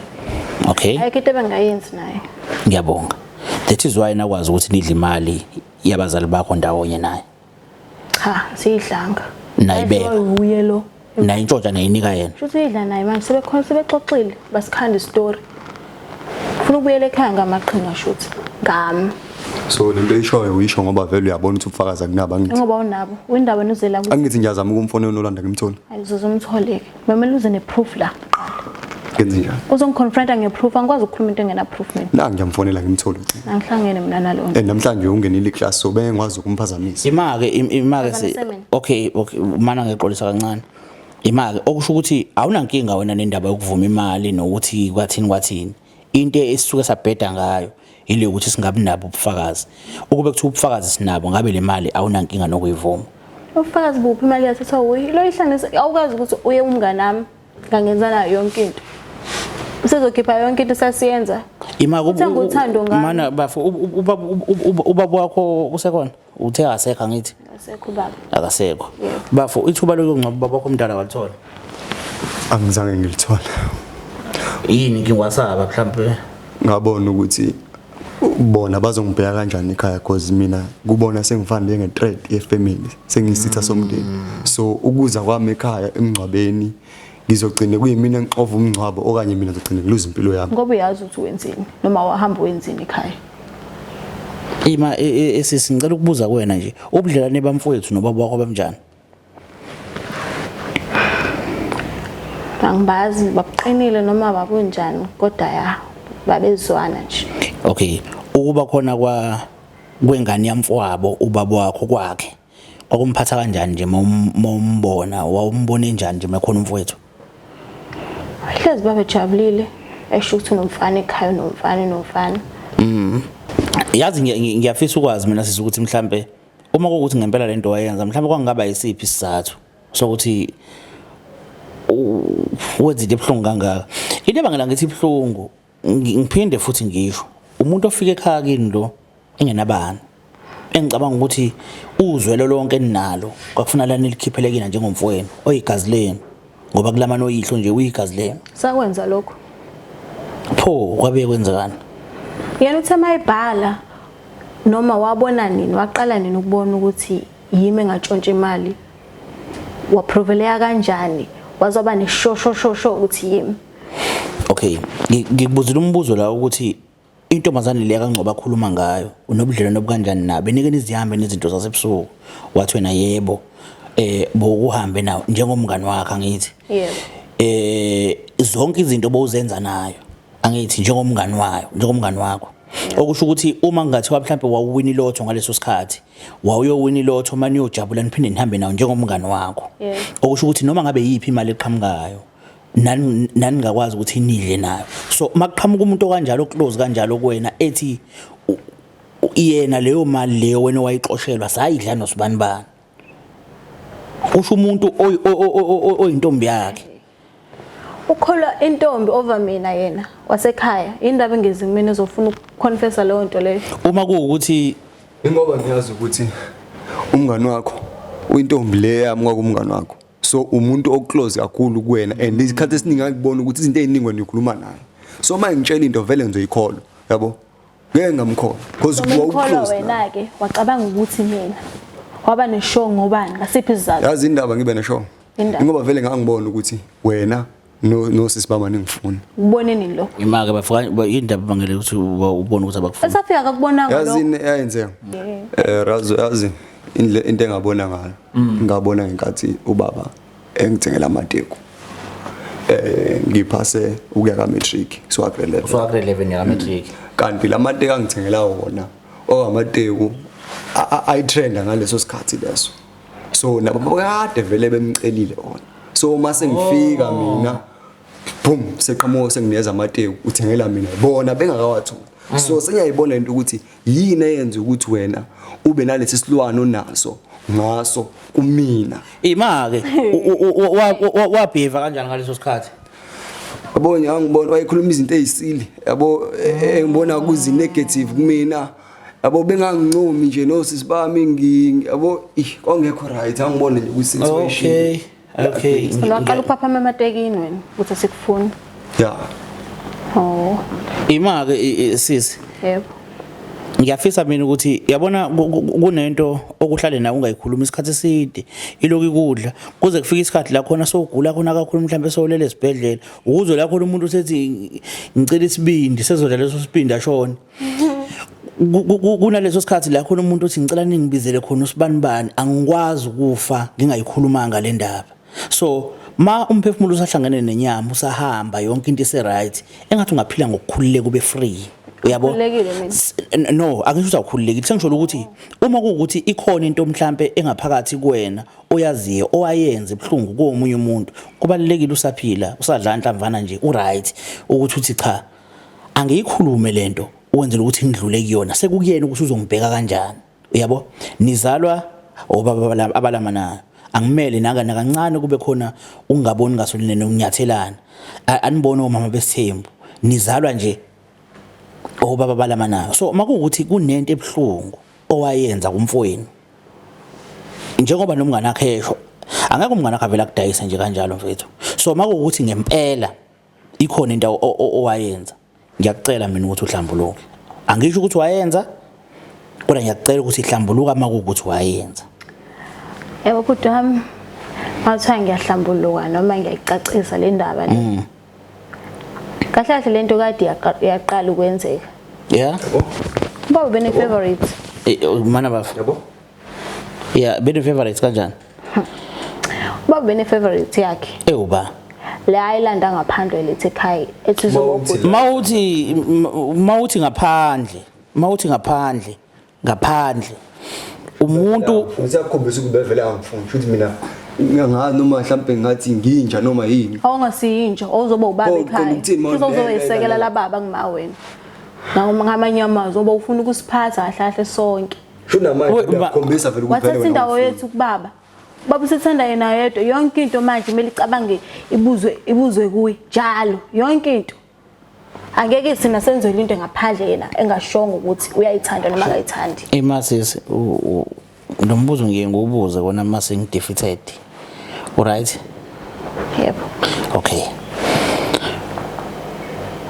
Okay. Ayikho into ebengayenzi naye. Ngiyabonga. That is why nakwazi ukuthi nidle imali yabazali bakho ndawonye naye. Cha, siyidlanga. Nayibeka. Uye lo. Naye intshontsha nayinika yena. Shuthi uyidla naye manje sebekhona sebexoxile basikhanda istory. Ufuna ukubuyela ekhaya ngamaqhinga shuthi. Ngami. So lento oyishoyo uyisho ngoba vele uyabona ukuthi ubufakazi akunabo angithi. Ngoba unabo. Uyindaba nozela kuthi. Angithi ngiyazama ukumfonela uNolanda ngimthole. Ayizuze umtholeke. Kumele uze neproof la kuqala. Ngenze njani? Uzongiconfronta ngeproof, angikwazi ukukhuluma into engena proof mina. Na ngiyamfonela ngimthole ucingo. Angihlangene mina nalona. And namhlanje ungenile iclass so bengikwazi ukumphazamisa. Imake imake si okay okay mana ngixolisa kancane. Imake okusho ukuthi awunankinga wena nendaba yokuvuma imali nokuthi kwathini kwathini. Into esisuke sabheda ngayo ile ukuthi singabi nabo ubufakazi. Ukube kuthiwa ubufakazi sinabo ngabe le mali awunankinga nokuyivuma. Ubufakazi buphi imali yathathwa wuye? Lo ihlanganisa awukazi ukuthi uye umngane wami ngangenza nayo yonke into. Usezokhipha yonke into sasiyenza. Ima Uthenga uthando ngami. Mana bafo ubaba wakho usekhona? Uthe akasekho angithi? Akasekho ubaba. Akasekho. Bafo ithuba lokungcwaba ubaba wakho omdala walithola? Angizange ngilithola. Yini ngingasaba mhlambe? Ngabona ukuthi bona bazongibheka kanjani ekhaya because mina kubona sengifana njenge threat ye family, sengisitha somndeni. So ukuza kwami ekhaya emngcwabeni ngizogcina kuyimina engixova umngcwabo okanye mina ngizogcina ngiluza impilo yami. Ngoba uyazi ukuthi wenzeni noma wahamba wenzeni ekhaya. Ima esisi ngicela ukubuza kuwena nje, ubudlelwane bamfowethu nobaba wakho bamnjani? Angibazi babuqinile noma babunjani kodwa ya babezwana nje. Okay, ukuba khona kwa kwengane yamfowabo ubaba wakho kwakhe kwakumphatha kanjani nje mawumbona, wawumbona enjani nje mekhona umfowethu? Hlezi babejabulile esho ukuthi unomfana ekhaya, unomfana, unomfana. Yazi ngiyafisa ukwazi mina sisi ukuthi mhlambe uma kuwukuthi ngempela lento wayenza mhlambe kwangaba yisiphi isizathu sokuthi wenze into ebuhlungu kangaka. Into ebangela ngithi ibuhlungu ngiphinde futhi ngisho umuntu ofika ekhaya kini lo engenabani engicabanga ukuthi uzwelo lonke eninalo kwakufuna lani likhiphele kina njengomfowenu oyigazi lenu, ngoba kulamana oyihlo nje uyigazi lenu. Sakwenza lokho. Pho kwabe kwenzekani? Yena uthe mayibhala noma wabona nini, waqala nini ukubona ukuthi yimi engatshontsha imali, waproveleka kanjani? Wazoba nesho sho sho sho ukuthi yimi. Okay, ngikubuzile umbuzo la ukuthi intombazane le kaNgcobo akhuluma ngayo unobudlelwano obukanjani nabo, nike nizihambe nezinto zasebusuku? Wathi wena yebo, bokuhambe nawo njengomngani wakhe, angithi? Yebo. Zonke izinto bowuzenza nayo, angithi, njengomngani wayo, njengomngani wakho. Okusho ukuthi uma kungathiwa mhlambe wawuwina ilotho ngaleso sikhathi, wawuyowina ilotho manje uyojabula niphinde nihambe nawo njengomngani wakho. Okusho ukuthi noma ngabe yiphi imali eqhamukayo nani ningakwazi ukuthi nidle nayo. So makuqhamuka umuntu okanjalo close kanjalo kuwena ethi yena leyo mali leyo wena owayixoshelwa sayidla nosibanibani, usho umuntu oyintombi yakhe. Ukholwa intombi over mina yena wasekhaya, indaba engezi kumina ezofuna ukuconfessa leyo nto leyo. Uma kuwukuthi ingoba ngiyazi ukuthi umngani wakho uyintombi le yami kwakumngani wakho, so umuntu oclose kakhulu kuwena and isikhathi esiningi ngakubona ukuthi izinto eziningi wena ukhuluma naye, so uma ngitshela into vele ngizoyikholwa, yabo, ngeke ngamkholwa because wawuclose wena ke. Wacabanga ukuthi mina waba neshow ngobani, ngasiphi isizathu? Yazi indaba ngibe neshow ngoba vele ngangibona ukuthi wena no sisi bama ningifuna. Ubone nini lokho? Imake bafika indaba bangele ukuthi ubone ukuthi abakufuni. Esafika akakubonanga lokho. Yazi eyayenzeka. Razo, yazi into engabona ngayo. Ngabona ngenkathi ubaba engithengela amateku. Ngiphase ukuya ka matric, so grade 11. So grade 11 ya matric. Kanti lamateku angithengela wona okamateku ayitrenda ngaleso sikhathi leso. So nabo kade vele bemcelile wona. So uma sengifika mina boom seqhamuka senginikeza amateku uthengela mina, bona bengakawatholi. So sengiyayibona into ukuthi yini eyenza ukuthi wena ube nalesi silwane onaso ngaso kumina. Ima-ke wabheva kanjani ngaleso sikhathi? Yabo ngiyangibona wayekhuluma izinto ezisile, yabo, engibona kuzi negative kumina, yabo, bengangincomi nje nosisi bami, yabo, kwangekho right, angibone nje kwi situation. Okay. Waqala ukuphaphama ematekini wena ukuthi sikufuna. Yeah. Oh. Ima-ke sisi. Yebo. Ngiyafisa mina ukuthi yabona kunento okuhlale nawe ungayikhuluma isikhathi eside, iloku ikudla kuze kufike isikhathi la khona sowugula khona kakhulu, mhlawumbe sowulele esibhedlela, ukuze la khona umuntu usethi ngicela isibindi, sezodla leso sibindi ashone. Kunaleso sikhathi la khona umuntu uthi ngicela ningibizele khona usibanibani, angikwazi ukufa ngingayikhulumanga le ndaba. So ma umphefumulo usahlangene nenyama, usahamba, yonke into ise right, engathi ungaphila ngokukhululeka ube free, uyabo? No, angisho ukuthi awukhululekile, sengisho ukuthi uma kuwukuthi ikhona into mhlambe engaphakathi kuwena oyaziyo owayenza ibhlungu komunye umuntu, kubalekile usaphila usadla inhlamvana nje uright ukuthi uthi cha angiyikhulume lento ukwenzela ukuthi ngidlule kuyona, sekukuyena ukuthi uzongibheka kanjani, uyabo? Nizalwa obaba abalamanayo, angimele naka nakancane kube khona ungaboni ngasoline nokunyathelana. Anibone omama besithembu, nizalwa nje obaba abalamanayo. So makuwukuthi kunento ebhlungu owayenza kumfowenu, njengoba nomngane wakhe esho, angeke umngane wakhe avele akudayise nje kanjalo mfethu. So makuwukuthi ngempela ikhona into owayenza, ngiyakucela mina ukuthi uhlambuluke. Angisho ukuthi wayenza, kodwa ngiyakucela ukuthi ihlambuluka makuwukuthi wayenza. Yebo bhuti wami, ngathiwa ngiyahlambuluka noma ngiyayicacisa le ndaba le. Kahle kahle lento kade yaqala ukwenzeka. Yeah. Baba bene favorite. Mana bafa. Yabo. Yeah, bene favorites kanjani? Baba bene favorite yakhe. Ewuba. Le ayilanda ngaphandle lethi ekhaya ethi uzobhuti. Mawuthi ngaphandle, mawuthi ngaphandle, ngaphandle. Umuntu usiyakhombisa ukuthi bevele angifuni futhi mina ngingazi noma mhlambe ngathi nginja noma yini. Awungasiyinja, awuzoba ubaba ekhaya. Uzozoyisekela la baba ngima wena. Ngamanye amazwi oba ufuna ukusiphatha kahle kahle sonke. Shona manje uyakhombisa vele ukuthi vele. Wathatha indawo yethu kubaba. Baba usethanda yena yedwa, yonke into manje kumele icabange ibuzwe kuye njalo, yonke into. Angeke thina senzele into ngaphandle yena engashongo ukuthi uyayithanda noma akayithandi. Imasisi lo mbuzo ngiye ngiwubuze kona mase ngidefeated. Alright? Yebo. Okay.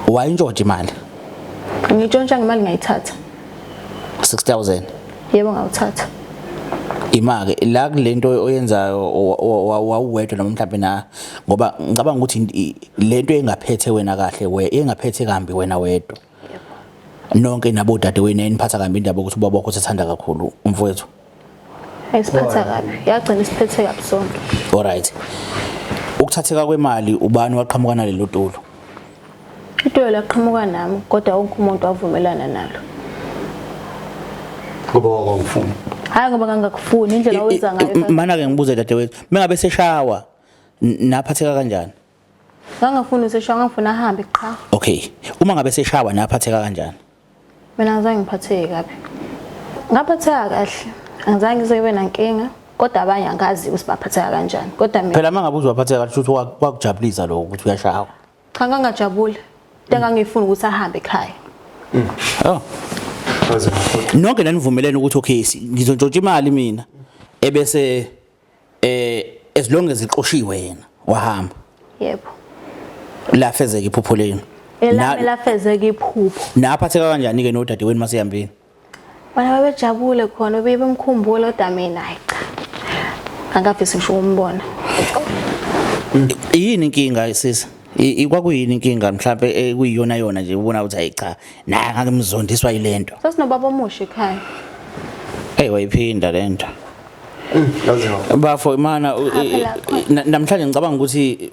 Wayintshontsha imali? Ngitshontsha imali ngayithatha. 6000. Yebo ngawuthatha. Ima-ke la kulento oyenzayo wawuwedwa noma mhlawumbe na, ngoba ngicabanga ukuthi lento engaphethe wena kahle, we engaphethe kambi wena wedwa. Nonke nabodadewenu eniphatha kambi indaba ukuthi ubaba wakho usethanda kakhulu umfowethu. Ayisiphatha kabi. Yagcina isiphethe kabi sonke. Alright. Ukuthatheka kwemali ubani waqhamuka nalelo tulo? Itulo laqhamuka nami kodwa wonke umuntu wavumelana nalo. Ngoba wangangifuni. Hayi ngoba ngangakufuni indlela owenza ngayo. Mana ke ngibuze dadewethu, mengabe seshawa naphatheka kanjani? Ngangafuni useshawa, ngangifuna ahambe qha. Okay. Uma ngabe seshawa naphatheka kanjani? Mina ngizange ngiphatheke kabi. Ngaphatheka kahle. Angizange ngize ngibe nankinga kodwa abanye angazi ukuthi baphatheka kanjani. Kodwa mina phela mangabe uzwaphatheka kahle ukuthi kwakujabulisa lokho ukuthi uyashawa. Cha ngangajabuli. Into engangifuna ukuthi ahambe ekhaya. Oh. Nonke nanivumelene ukuthi okay ngizontshontsha imali mina ebese as long as ixoshiwe yena wahamba. Yebo. Lafezeka iphupho lenu. Elami lafezeka iphupho. Naphatheka kanjani ke nodadewenu masehambeni? Bona babejabule khona bebe bemkhumbula kodwa mina hayi cha. Angafisi ngisho ukumbona. Yini inkinga sisi? Kwakuyini inkinga mhlambe ekuyiyona yona nje ubona ukuthi hayi cha naye ngake mzondiswa yilento. Sasinobaba omusha ekhaya. Hey wayiphinda lento. Bafo mana namhlanje ngicabanga ukuthi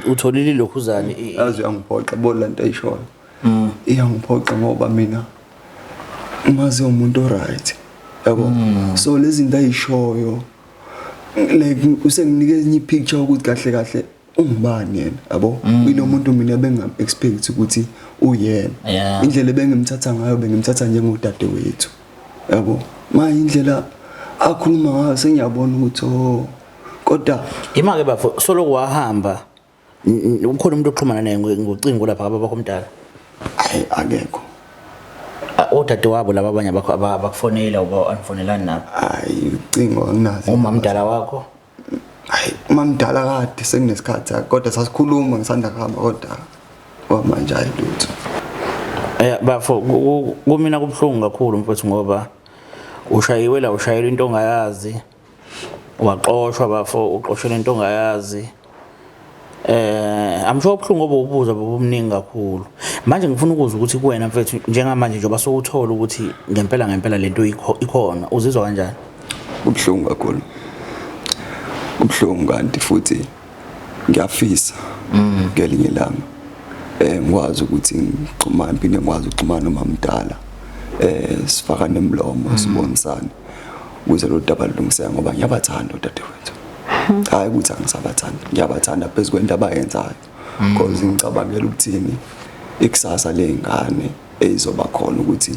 utholile lokhuzane. Yazi uyangiphoxa bona lento ayishoyo. Iyangiphoxa ngoba mina ngazi umuntu oright. Yabo. So lezi zinto ayishoyo like usenginike enye ipicture ukuthi kahle kahle ungubani yena, yabo. Ilo muntu mina bengam expect ukuthi uyena. Indlela ebengimthatha ngayo bengimthatha njengodadewethu. Yabo. Manje indlela akhuluma ngayo sengiyabona ukuthi oh kodwa ima ke bafo soloku wahamba ukhona umuntu oxhumana naye ngocingo lapha kababa komdala? Hayi akekho. Odadewabo laba abanye abakufonela uba anifonelani nabo? Hayi ucingo anginazo. Uma mdala wakho? Hayi uma mdala kade sekunesikhathi kodwa sasikhuluma ngisanda kuhamba kodwa kwamanje hayi lutho. Bafo kumina kubuhlungu kakhulu mfowethu ngoba ushayiwe la ushayela into ongayazi. Waxoshwa bafo uxoshelwe into ongayazi. I'm sure ubuhlungu obubuza bobumningi kakhulu. Manje ngifuna ukuzwa ukuthi kuwena mfethu njengamanje njengoba sowuthola ukuthi ngempela ngempela lento ikhona uzizwa kanjani? Kubuhlungu kakhulu. Kubuhlungu kanti futhi ngiyafisa ngelinye ilanga ngikwazi ukuthi ngixhumane phinde ngikwazi ukuxhumana noma mdala sifakane emlomo sibonisane ukuze lo daba lulungiseke ngoba ngiyabathanda odadewethu. Hayi ukuthi angisabathandi, ngiyabathanda phezu kwento abayenzayo because ngicabangela ukuthini ikusasa ley'ngane eyizoba khona ukuthi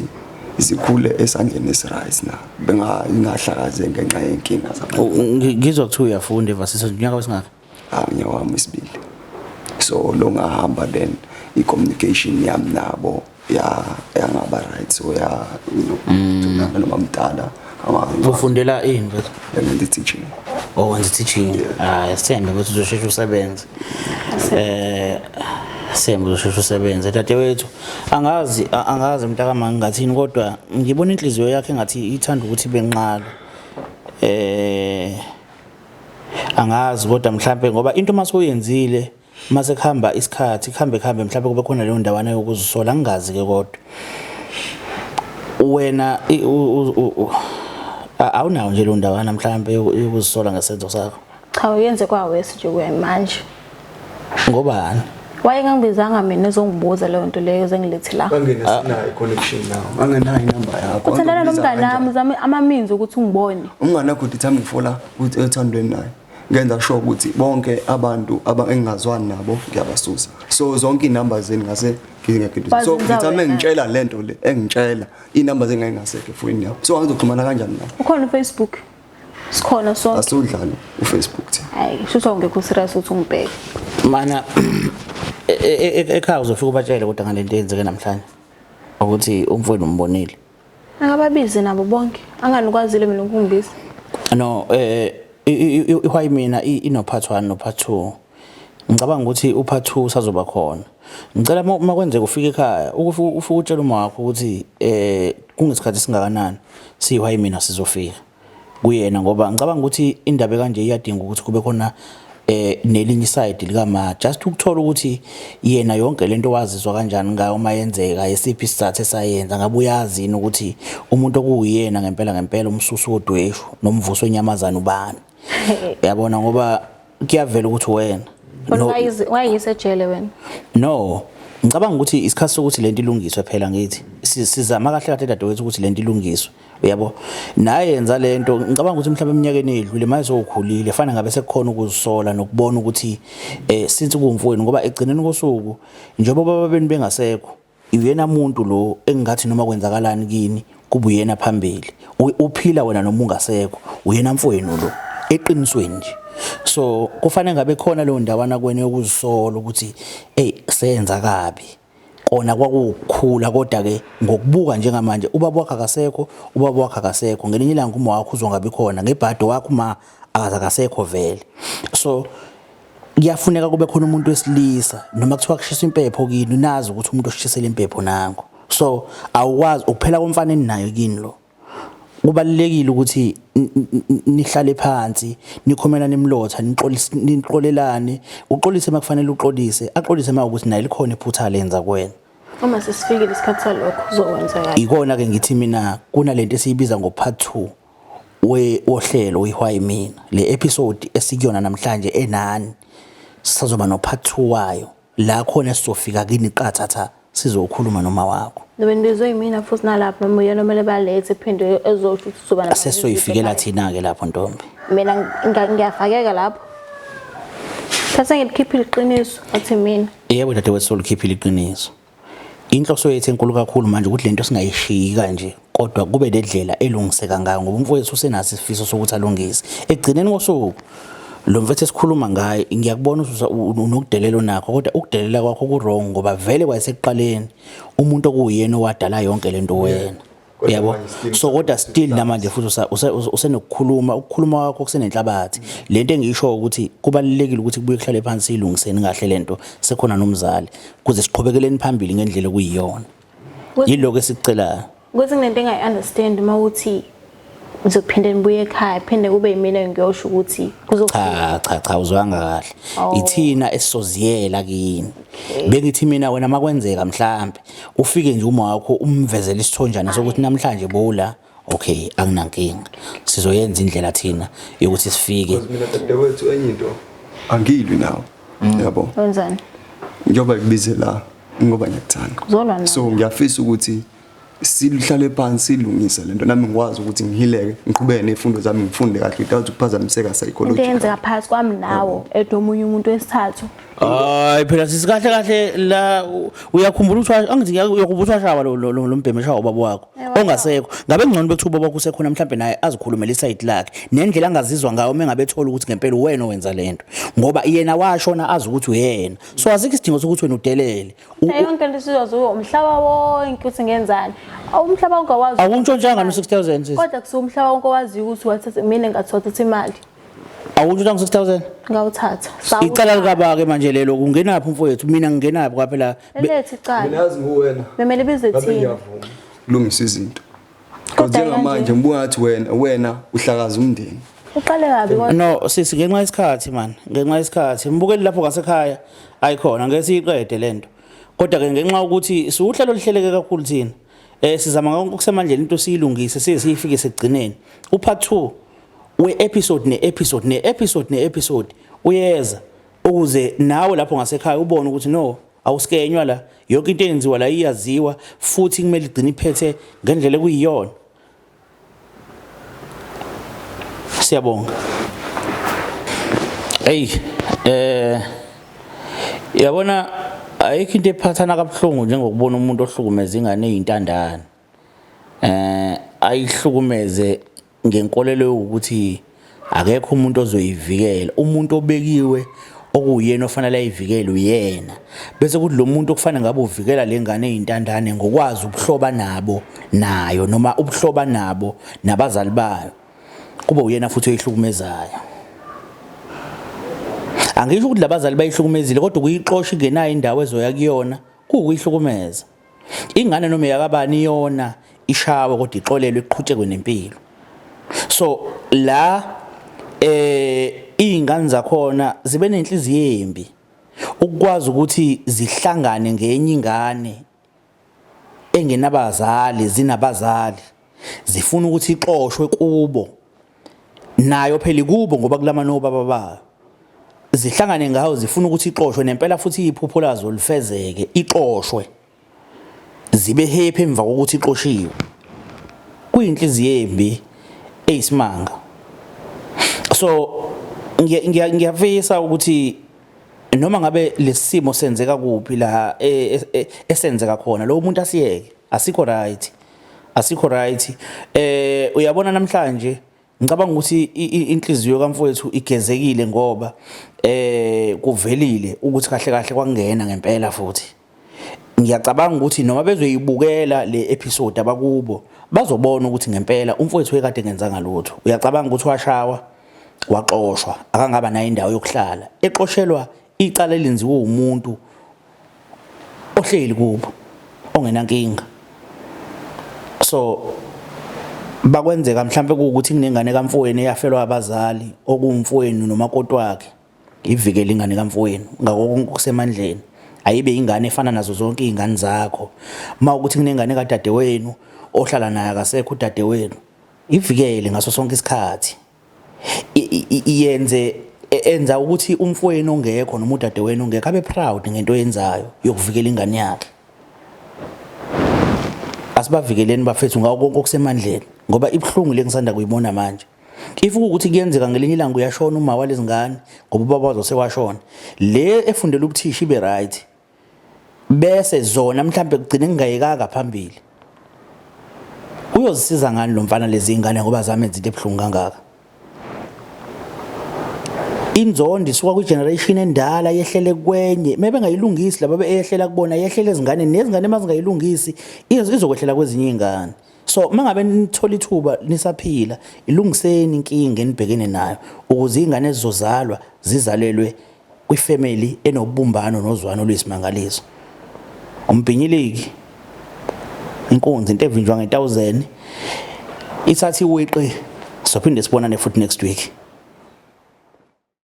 zikhule esandleni esiright na bengahlakaze ngenxa yenkinga zabantu. Ngizwa kuthiwa uyafunda evarsity unyaka wesingaka? Unyaka wami wesibili. So lo ngahamba then i-communication yami nabo yangaba right so ya noma mdala. Ufundela ini mfethu? Ngenza teaching. Oh wenza teaching. Ah sithembe ukuthi uzosheshe usebenze. Sithembe uzosheshe usebenze. Dadewethu angazi angazi mntakama ngingathini kodwa ngibona inhliziyo yakhe engathi ithanda ukuthi benqala. Angazi kodwa mhlambe ngoba into masuyenzile mase kuhamba isikhathi kuhambe kuhambe mhlambe kube khona leyo ndawana yokuzisola ngingazi ke kodwa wena awunawo nje leyo ndawana mhlambe yokuzisola ngesenzo sakho? Cha uyenze kwawesi nje kuya manje. Ngobani? Wayengangibizanga mina ezongibuza leyo nto leyo zengilethe la. Bangena sinayo connection nawo. Angenayo inamba yakho. Uthandana nomngane wami uzame ama-means ukuthi ungibone. Umngane wakho uthi thami ngifola ukuthi ethandweni naye. Ngenza sure ukuthi bonke abantu engingazwani nabo ngiyabasusa. So zonke inamba zenu ngase ngingekho. So ngithame ngitshela lento le engitshela inamba zengingasekho efonini yakho. So angizoxhumana kanjani nawe? Ukhona uFacebook? Sikhona sonke. Asudlala uFacebook thina. Hayi, shuthi ungekho serious ukuthi ungibheke. Mana ekhaya uzofika ubatshele kodwa ngalento eyenzeke namhlanje ukuthi umfowenu umbonile. Akababize nabo bonke. Anganikwazile mina ukungibiza. No, ihwayi mina ino part 1 no part 2. Ngicabanga ukuthi u part 2 usazoba khona. Ngicela uma kwenzeka ufike ekhaya ufike utshele uma wakho ukuthi kungesikhathi singakanani sihwayi mina sizofika. kuyena ngoba ngicabanga ukuthi indaba kanje iyadinga ukuthi kube khona nelinye iside likama just ukuthola ukuthi yena yonke lento wazizwa kanjani ngayo uma yenzeka, esiphi isizathu esayenza, ngabe uyazi yini ukuthi umuntu okuwuyena ngempela ngempela umsusi wodweshu nomvuso wenyamazana ubani. Yabona, ngoba kuyavela ukuthi wena no, wayise ejele wena. No, ngicabanga ukuthi isikhathi sokuthi lento ilungiswe phela, ngithi sizama kahle kahle dadewethu ukuthi lento ilungiswe, uyabo. Naye yenza lento, ngicabanga ukuthi mhlawumbe eminyakeni edlule manje sowukhulile, fana ngabe sekukhona ukuzisola nokubona ukuthi since kuwumfowenu, ngoba egcineni kosuku njengoba baba benu bengasekho, uyena muntu lo engingathi noma kwenzakalani kini kube uyena phambili. Uphila wena noma ungasekho, uyena mfowenu lo eqinisweni nje. So kufanele ngabe khona leyo ndawana kwena yokuzisola ukuthi hey, senza kabi kona kwakukhula, kodwa ke ngokubuka njengamanje ubaba wakhe akasekho, ubaba wakhe akasekho, ngelinye ilanga uma wakho uzongabi khona ngebhado wakho uma akasekho vele. So kuyafuneka kube khona umuntu wesilisa, noma kuthiwa kushisa impepho kini, nazi ukuthi umuntu oshisela impepho nango. So awukwazi ukuphela komfana eninayo kini lo. Kubalulekile ukuthi nihlale phansi, nikhomelane imlotha, nixolelane, uxolise makufanele uxolise, axolise mawukuthi naye likhona iphutha lenza kuwena. Uma sesifikile isikhathi salokho kuzokwenzeka. Ikona ke ngithi mina kunalento esiyibiza ngo part 2 wohlelo uyihwayi mina. Le episode esikuyona namhlanje enani sisazoba no part 2 wayo, la khona sizofika kini qathatha sizokhuluma noma wakho. Nobe nibizwe yimina futhi nalapha noma uyena omele balethe phinde ezosho ukuthi uzoba nama. Sesizoyifikela thina ke lapho ntombi. Mina ngiyafakeka lapho. Thatha ngilikhiphile iqiniso athi mina. Yebo dadewethu, solikhiphile iqiniso. Inhloso yethu enkulu kakhulu manje ukuthi lento singayishiyi kanje, kodwa kube lendlela elungiseka ngayo, ngoba umfowethu usenaso isifiso sokuthi alungise. Ekugcineni kosuku lo mfethu esikhuluma ngaye, ngiyakubona ukuthi unokudelela onakho, kodwa ukudelela kwakho ku-wrong, ngoba vele kwayesekuqaleni umuntu okuwuyena owadala yonke lento wena. Yabo, so kodwa still namanje futhi usenokukhuluma, ukukhuluma kwakho kusenenhlabathi. Lento engiyisho ukuthi kubalulekile ukuthi kubuye kuhlale phansi ilungiseni kahle lento, sekhona nomzali, kuze siqhubekeleni phambili ngendlela okuyiyona. Yiloko esikucelayo. Ukuthi kunento engayi-understand uma uthi ngizophinde ngibuye ekhaya, phinde kube yimina ngiyosho ukuthi kuzofika. Cha cha cha, uzwanga kahle. Ithina esizoziyela kini. Bengithi mina wena makwenzeka mhlambe ufike nje uma wakho umvezele isithonjana sokuthi namhlanje bowula, okay, akunankinga, sizoyenza indlela thina yokuthi sifike. Because mina dadewethu enye into angilwi nawe, yabo. Wenzani? Njengoba kubize la ngoba ngiyakuthanda. Uzolwa nami. So ngiyafisa ukuthi sihlale phansi silungise lento, nami ngikwazi ukuthi ngihileke, ngiqhubeke nezifundo zami, ngifunde kahle without ukuphazamiseka Into psychologically. eyenzeka phakathi kwami nawe edomunye umuntu wesithathu. Hayi phela sisi, kahle kahle la uyakhumbula ukuthi angithi uyakhumbula ukuthi washawa lo mbhemu eshawa ubaba wakho ongasekho. Ngabe ngcono bekuthiwa ubaba wakho usekhona, mhlambe naye azikhulumele iside lakhe nendlela angazizwa ngayo uma engabe ethola ukuthi ngempela wena owenza lento, ngoba yena washona azi ukuthi uyena. So asikho isidingo sokuthi wena udelele. Yonke into isizoziwa umhlaba wonke ukuthi ngenzani. Umhlaba wonke awazi. Awuntshontshanga no 6000 sisi. Kodwa kusuka umhlaba wonke owaziyo ukuthi wathatha mina ngathi wathatha imali. Awuntshontshanga 6000? Ngawuthatha. Icala likaba ke manje lelo, kungenaphi umfowethu, mina ngingenaphi kwaphela. Lethi icala. Mina yazi nguwena. Bemele bize Ngabe thina. ngiyavuma kulungisa izinto. Kodwa Njengamanje ngibuka ngathi wena uhlakaza umndeni. Uqale kabi kodwa. No sisi, ngenxa yesikhathi man, ngenxa yesikhathi. Mbukeli lapho ngasekhaya ayikhona ngeke siyiqede lento. Kodwa ke ngenxa ukuthi siuhlelo oluhleleke kakhulu thina. Sizama konke okusemandleni into siyilungise size siyifike sekugcineni. Upart 2 we episode ne episode ne episode ne episode uyeza, ukuze nawe lapho ngasekhaya ubone ukuthi no, awusikenywa la, yonke into eyenziwa la iyaziwa futhi kumele igcine iphethe ngendlela ekuyiyona. Siyabonga. Hey, yabona ayikho into ephathana kabuhlungu njengokubona umuntu ohlukumeza ingane eyintandane. Ayihlukumeze ngenkolelo yokuthi akekho umuntu ozoyivikela, umuntu obekiwe okuyena ofanele ayivikele uyena, bese kuthi lo muntu okufanele ngabe uvikela le ngane eyintandane ngokwazi ubuhloba nabo nayo noma ubuhloba nabo nabazali bayo, kube uyena futhi oyihlukumezayo. Angisho ukuthi labazali bayihlukumezile, kodwa ukuyixosha ingenayo indawo ezoya kuyona kuwukuyihlukumeza. Ingane noma yakabani yona ishawe kodwa ixolelwe iqhutshekwe nempilo. So la iy'ngane zakhona zibe nenhliziyo embi ukukwazi ukuthi zihlangane ngenye ingane engenabazali, zinabazali, zifuna ukuthi ixoshwe kubo nayo phela ikubo ngoba kulama nobaba bayo, zihlangane ngayo zifuna ukuthi ixoshwe nempela futhi iphupho lazo lifezeke, ixoshwe, zibe happy emva kokuthi ixoshiwe. Kuyinhliziyo embi eyisimanga. So ngiyafisa ukuthi noma ngabe lesimo senzeka kuphi la esenzeka khona, lo muntu asiyeke, asikho right, asikho right. Uyabona namhlanje ngicabanga ukuthi inhliziyo kamfowethu igezekile ngoba kuvelile ukuthi kahle kahle kwangena ngempela. Futhi ngiyacabanga ukuthi noma bezoyibukela le episode abakubo bazobona ukuthi ngempela umfowethu wekade ngenzanga lutho. Uyacabanga ukuthi washawa, waxoshwa, akangaba nayo indawo yokuhlala, exoshelwa icala elenziwe umuntu ohleli kubo ongenankinga. So bakwenzeka mhlambe kuwukuthi kunengane kamfowenu eyafelwa abazali okuwumfowenu nomakoti wakhe, ivikele ingane kamfowenu ngakho konke okusemandleni, ayibe ingane efana nazo zonke izingane zakho. Uma ukuthi kunengane kadadewenu ohlala naye, akasekho udadewenu, ivikele ngaso sonke isikhathi, iyenze enza ukuthi umfowenu ongekho noma udadewenu ongekho abe proud ngento oyenzayo yokuvikela ingane yakhe. Asibavikeleni bafethu ngakho konke okusemandleni ngoba ibuhlungu le ngisanda kuyibona manje. If kuwukuthi kuyenzeka ngelinye ilanga uyashona uma walezi ngane ngoba ubaba wazo sewashona, le efundela ubuthisha ibe right, bese zona mhlambe kugcine kungayekanga phambili, uyozisiza ngani lo mfana lezi ngane ngoba zamenza into ebuhlungu kangaka? Inzondo isuka kwi-generation endala yehlele kwenye. Uma bengayilungisi laba eyehlela kubona, yehlele ezinganeni, nezingane uma zingayilungisi izokwehlela kwezinye iy'ngane. So uma ngabe nithola ithuba nisaphila, ilungiseni inkinga enibhekene nayo ukuze iy'ngane ezizozalwa zizalelwe kwifamily enobumbano nozwano oluyisimangaliso. Umbhinyiliki inkunzi into evinjwa nge-1000 ithatha iwiqi. Sophinde sibonane futhi next week.